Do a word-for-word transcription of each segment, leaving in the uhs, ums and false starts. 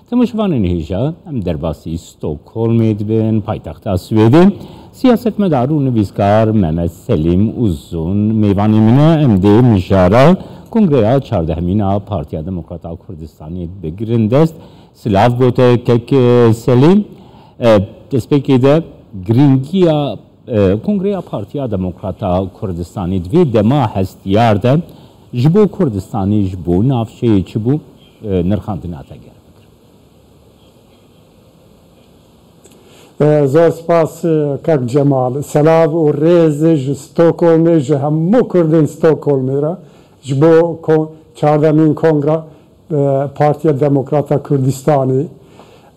Temaşevanên hêja, em derbasî Stockholmê dibin, paytexta Swêdê. Siyasetmedar û nivîskar Mehmet Selîm Uzun mêvanê min e. Em dê mijara Kongreya çardehemîn a Partiya Demokrata Kurdistanê bigirin dest. Silav bo te kek, e, Selîm. E, destpêkê de girîngiya, e, Kongreya Partiya Demokrata Kurdistanê di vê dema hestiyar de ji bo Kurdistanê, ji bo navçeyê çi bû, e, nirxandina te ger bigirin. E, zor spas, e, kak Cemal. Selav û rêz ji Stockholmê, ji hemû Kurdên Stockholmê re, ji bo ko-, çardemîn Kongra, e, Partiya Demokrata Kurdistanê.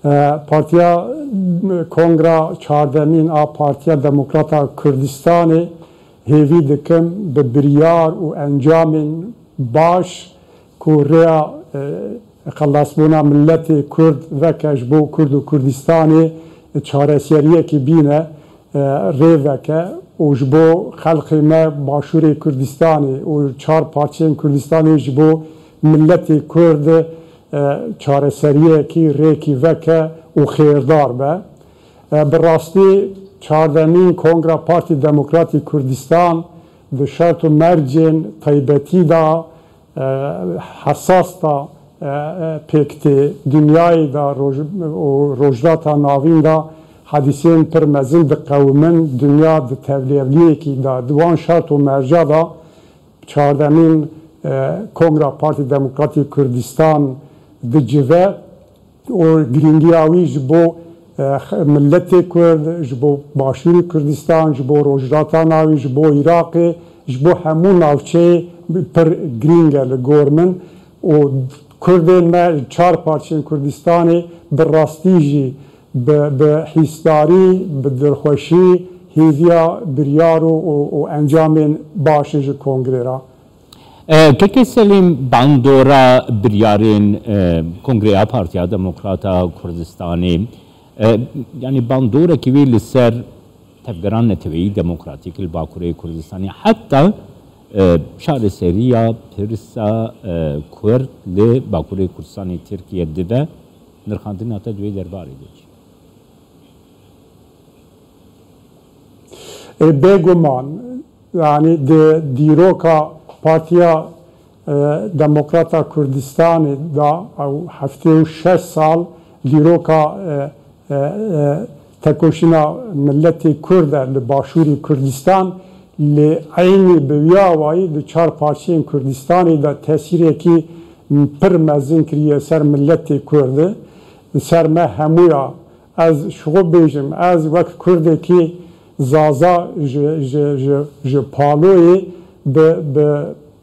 E, Partiya, Kongra çardemîn a Partiya Demokrata Kurdistanê hêvî dikim bi biryar û encamên baş ku rêya, e, xelasbûna miletê Kurd veke, ji bo Kurd û Kurdistanê çareseriyekê bîne, e, rê veke û ji bo xelkê me Başûrê Kurdistanê û çar parçeyên Kurdistanê ji bo miletê Kurd, e, çareseriyekî, rêkî veke û xêrdar be. E, bi rastî çardemîn Kongra Partî Demokratî Kurdistan di şert û mercên taybetî de, e, hesas de, e, e, pêk tê. Dinyayê de roj-, û Rojhilata Navîn de hadîseyên pir mezin diqewimin, dinya di tevlêvliyekî de. Di wan şert û merca de çardemîn, e, Kongra Partî Demokratî Kurdistan dicive û girîngiya wî ji bo, e, miletê Kurd, ji bo Başûrê Kurdistan, ji bo Rojhilata Navîn, ji bo Iraqê, ji bo hemû navçeyê pir girîng e li gor min. Û Kurdên me li çar parçeyên Kurdistanê bi rastî jî bi, bi hîsdarî, bi dilxweşî hêviya biryar û, û, û encamên baş ji kongrê re. E, Kekê Selîm, bandora biryarên, e, Kongreya Partiya Demokrata Kurdistanê, e, yanî bandorekî wî li ser tevgera neteweyî demokratîk li Bakurê Kurdistanê, heta, e, çareseriya pirsa, e, Kurd li Bakurê Kurdistanê Tirkiye dibe, nirxandina te di wê derbarê de çi? E, bêguman, yanî di dîroka Partiya, e, Demokrata Kurdistanê de ew heftê û şeş sal dîroka, e, e, e, tekoşîna miletê Kurd e li Başûrê Kurdistan, lê eynî bi wî awayî di çar parçeyên Kurdistanê de tesîrekî pir mezin kiriye ser miletê Kurd. Li ser me hemûya, ez ji xwe bêjim, ez wek Kurdekî Zaza ji, ji, ji, ji Paloyê bi, bi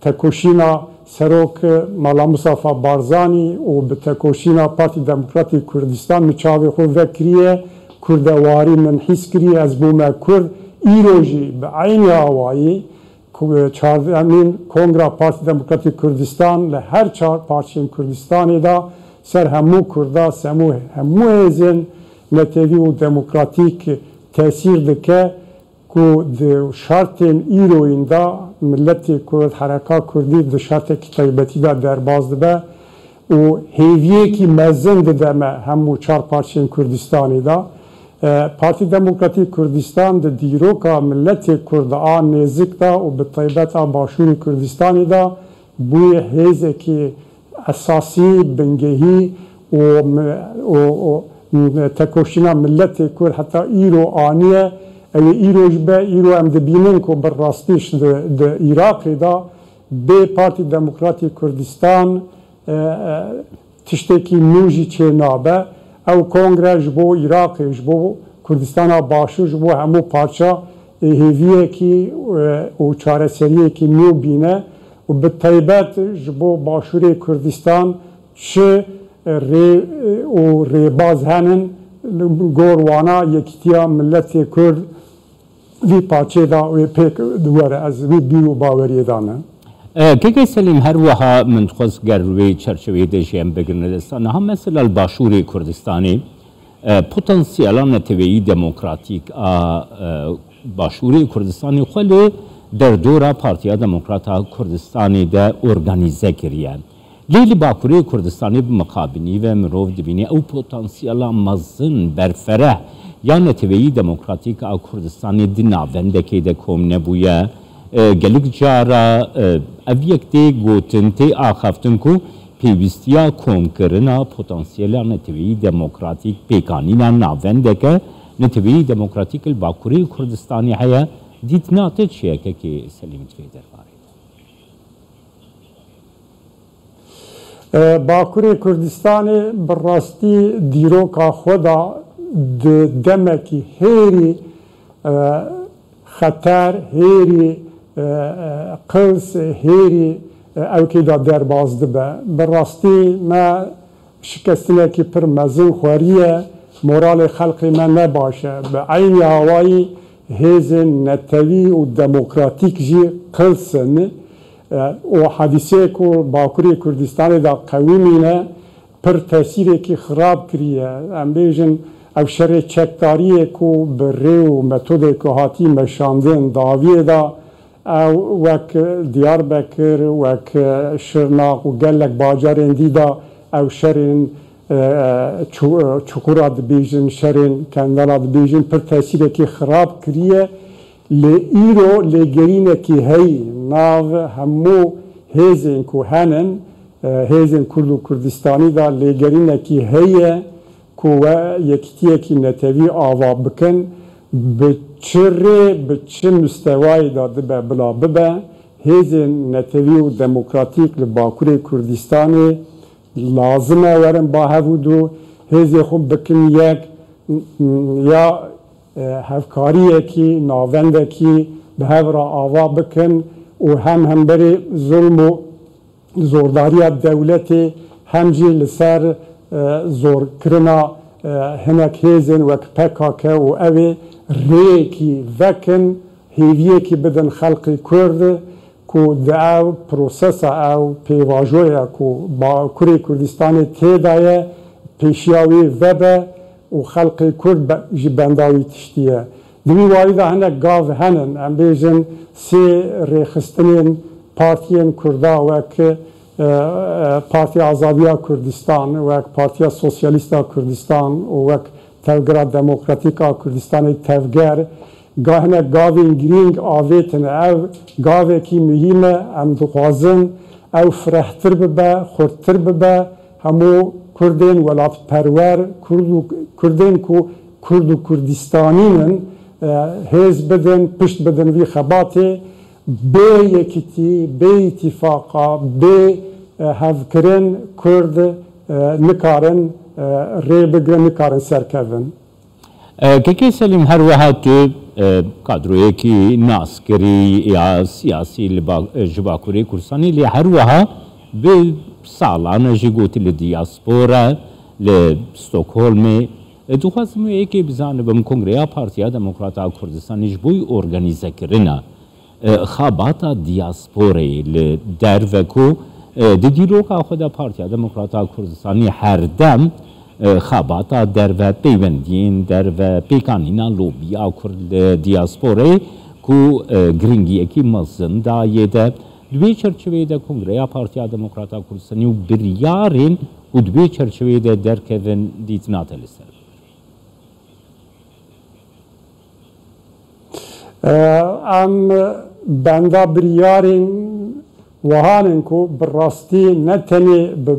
tekoşîna Serok Mala Mustafa Barzanî û bi tekoşîna Partî Demokratîk Kurdistan min çavê xwe vekiriye, kurdewarî min hîs kiriye, ez bûme Kurd. Îro jî bi eynî awayî ku-, çardemîn Kongra Partî Demokratîk Kurdistan li her çar parçeyên Kurdistanê de ser hemû Kurda, semû, hemû hêzên netewî û demokratîk tesîr dike ku di şertên îroyîn de miletê Kurd, hereka Kurdî di şertekî taybetî de derbas dibe û hêviyekî mezin dide me hemû çar parçeyên Kurdistanê de. E, Partî Demokratîk Kurdistan di dîroka miletê Kurd a nêzik de û bi taybet a Başûrê Kurdistanê de bûye hêzekî esasî, bingehî û mi-, û, û, m-, tekoşîna miletê Kurd heta îro aniye. Ew ê îro ji be, îro em dibînin ku bi rastî ji di, di Iraqê de bê Partî Demokratîk Kurdistan, e, e, tiştekî nû jî çê nabe. Ew kongre ji bo Iraqê, ji bo Kurdistana Başûr, ji bo hemû parça, e, hêviyekî, e, û çareseriyekî nû bîne û bi taybet ji bo Başûrê Kurdistan çi rê, e, û rêbaz henin li gor wana yekîtiya miletê Kurd vî parçê de wê pêk were, ez vî bîr û baweriyê de me. E, Keke Selîm, her wiha min dixwest ger wê çerçeveyê de jî em bigirine dest. Niha mesela li Başûrê Kurdistanê, e, potansiyela neteweyî demokratîk a, e, Başûrê Kurdistanê xwe li derdora Partiya Demokrata Kurdistanê de organîze kiriye. Lê li Bakurê Kurdistanê bi miqabinî ve mirov dibîne ew potansiyela mezin, berfereh ya Neteweyî Demokratîk a Kurdistanê di navendekê de kom nebûye. E, gelek cara, e, ev yek tê gotin, tê axaftin ku pêwîstiya komkirina potansiyela Neteweyî Demokratîk, pêkanîna navendeke Neteweyî Demokratîk li Bakurê Kurdistanê heye. Dîtina te çi ye, kekê Selîm, di vê derbarê de? Bakurê Kurdistanê bi rastî dîroka xwe de di demekî hêrî, e, xeter, hêrî, e, e, qirs, hêrî, e, ewkê de derbas dibe. Bi rastî me şikestinekî pir mezin xweriye, moralê xelkê me ne baş e. Bi eynî awayî hêzên netewî û demokratîk jî qirs in. E, û hedîsê ku Bakurê Kurdistanê de qewimîne, pir tesîrekî xirab kiriye. Em bêjin, ev şerê çekdariyê ku bi rê û metodê ku hatî meşandin dawiyê de, ew wek Diyarbekir, wek Şirnax û gelek bajarên dî de ew şerên, e, çu-, çuqura dibêjin, şerên kendala dibêjin, pir tesîrekî xirab kiriye. Lê îro lêgerînekî heyî nav hemû hêzên ku henin, e, hêzên Kurd û Kurdistanî de lêgerînekî heye ku we yekîtiyekî netewî ava bikin, bi çi rê, bi çi mistewayê de dibe bila bibe, hêzên netewî û demokratîk li Bakurê Kurdistanê lazim e werin ba hev û du, hêzê xwe bikin yek, ya, e, hevkariyekî, navendekî bi hev re ava bikin û hem hemberî zulm û zordariya dewletê, hem jî li ser, e, zorkirina, e, hinek hêzên wek P K K û ew ê rêyekî vekin, hêviyekî bidin xelkê Kurd ku di ev prosesa, ew pêvajoya ku Bakurê Kurdistanê tê de ye, pêşiya wî vebe û xelkê Kurd be-, ji benda wî tiştî ye. Di vî warî de hinek gav henin, em bêjin sê rêxistinên partiyên Kurda wek, e, e, Partiya Azadiya Kurdistan, wek Partiya Sosyalîst a Kurdistan û wek Tevgera Demokratîk a Kurdistanê, Tevger, ga-, hinek gavên girîng avêtin. Ev gavekî muhîm e. Em dixwazin ew firehtir bibe, xurttir bibe. Hemû Kurdên welatperwer, Kurd û, Kurdên ku Kurd û Kurdistanî nin, e, hêz bidin, pişt bidin vî xebatê. Bê yekîtî, bê îtîfaqa, bê, e, hevkirin Kurd, e, nikarin, e, rê bigrin, nikarin serkevin. E, Kekê Selîm, her wiha tu, e, kadroyekî naskirî ya siyasî li ba-, e, ji Bakurê Kurdistanê, lê her wiha bi salan e jî gotî li diaspora, li Stockholmê. E, dixwazim wê yekê bizanibim, Kongreya Partiya Demokrata Kurdistanê ji bo organîzekirina e, xebata diasporayê li derve ku, e, di dîroka xwe de Partiya Demokrata Kurdistanî herdem, e, xebata derve, peywendiyên derve, pêkanîna lobiya Kurd li diasporayê ku, e, giringiyekî mezin dayê de. Di vê çerçeveyê de Kongreya Partiya Demokrata Kurdistanî û biryarên ku di vê çerçeveyê de derkevin dîtina te li ser. Em benda biryarên wiha nin ku bi rastî ne tenê bi,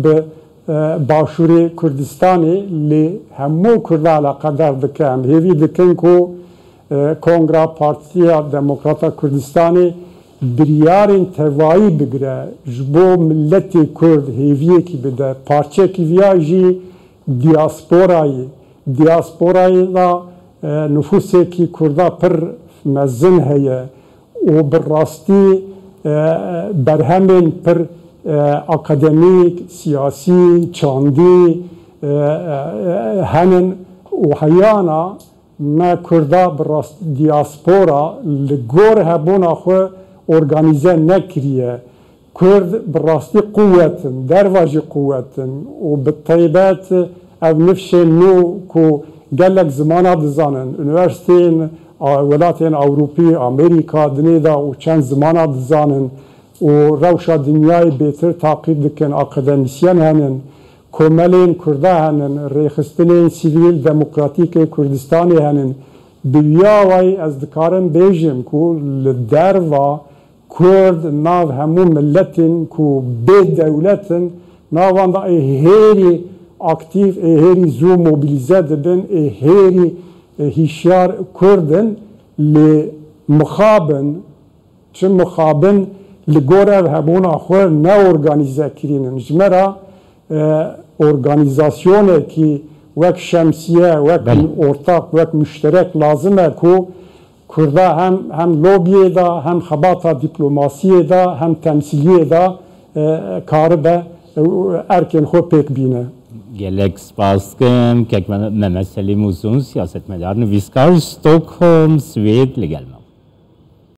bi, e, Başûrê Kurdistanê, lê hemû Kurda eleqedar dike. Em hêvî dikin ku, e, Kongra Partiya Demokrata Kurdistanê biryarên tevayî bigire, ji bo miletê Kurd hêviyekî bide, parçekî viya jî diasporayê. Diasporayê de, e, nifûsekî Kurda pir mezin heye û bi rastî, e, berhemên pir, e, akademîk, siyasî, çandî, e, e, henin û heyana me Kurda bi rast diaspora li gor hebûna xwe organîze nekiriye. Kurd bi rastî quwet in, derva jî quwet in û bi taybet ev nifşên nû ku gelek zimana dizanin, unîversîteyên a, welatên Ewropî, Amerîka, dinê de û çend zimana dizanin, û rewşa dinyayê bêtir taqîb dikin. Akademîsyen henin, komelên Kurda henin, rêxistinên sivîl demokratîk ê Kurdistanê henin. Bi wiya wayî ez dikarim bêjim ku li derva Kurd nav hemû miletên ku bê dewlet in, navan da ê hêrî aktîf, ê hêrî zû mobilize dibin, ê hêrî, e, hişyar Kurd in, lê mixabin, çi mixabin li gor ev hebûna xwe ne organîze kirînin. Ji me re, e, organîzasyonekî wek şemsiye, wek Belê. ortak, wek muşterek lazim e ku Kurda hem, hem lobiyê de, hem xebata dîplomasiyê de, hem temsîliyê de, e, karibe, e, erkên xwe pêk bîne. Gelek spas dikim. Kek Mehmet Selîm Uzun, siyasetmedar, nivîskar, Stockholm, Swêd, li gel me.